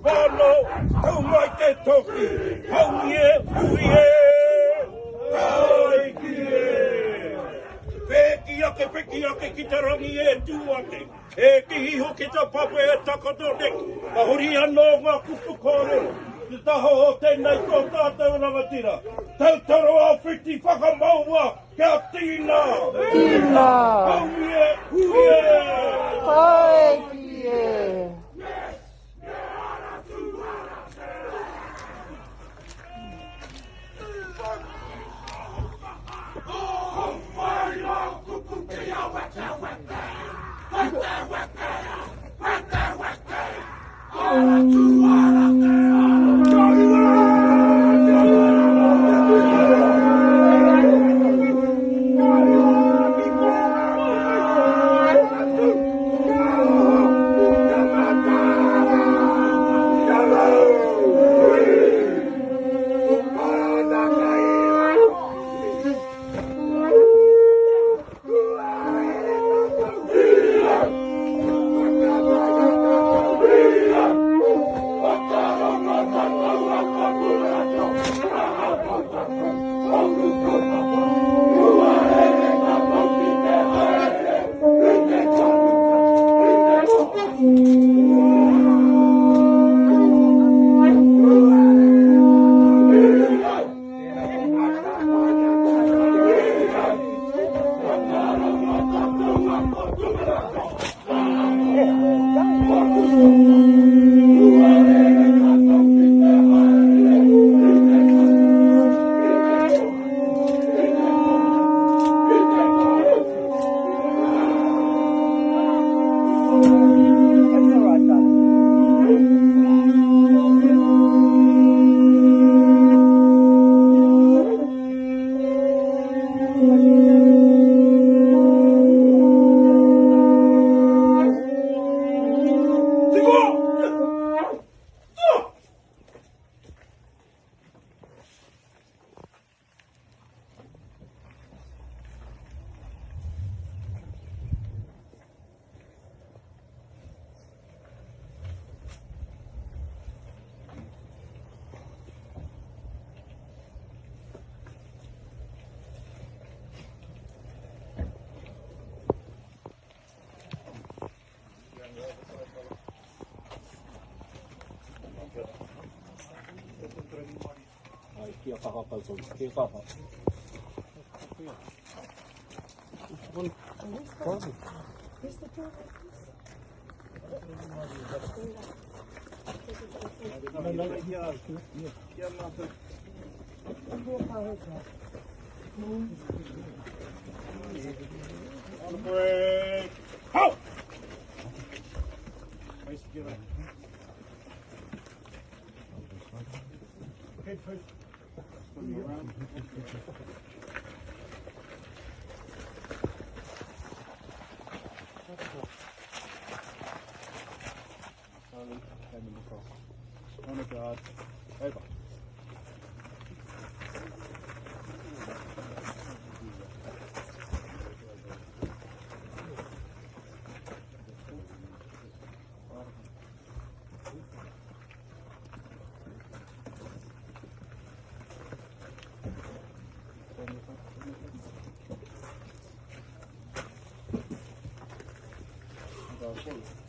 Whānau, tau mai te toki, haumi e, hui e, tāiki e. Whēki ake, piki ake ki te rangi e tū ake, e kihi hoki te papa e takoto nei, ka huri anō ngā kupu kōrero, te taha o tēnei tō tātou rangatira, tautoro a whiti whakamaua, Kia tīna! Tīna! Haumi e, hui e! Tāiki e! That's all right, darling. Ai, kia kaha koutou, kia kaha. On the break. Ho! Face together. Head first. Spin you around. Slowly hand them across. On the guard. Over. Go forward.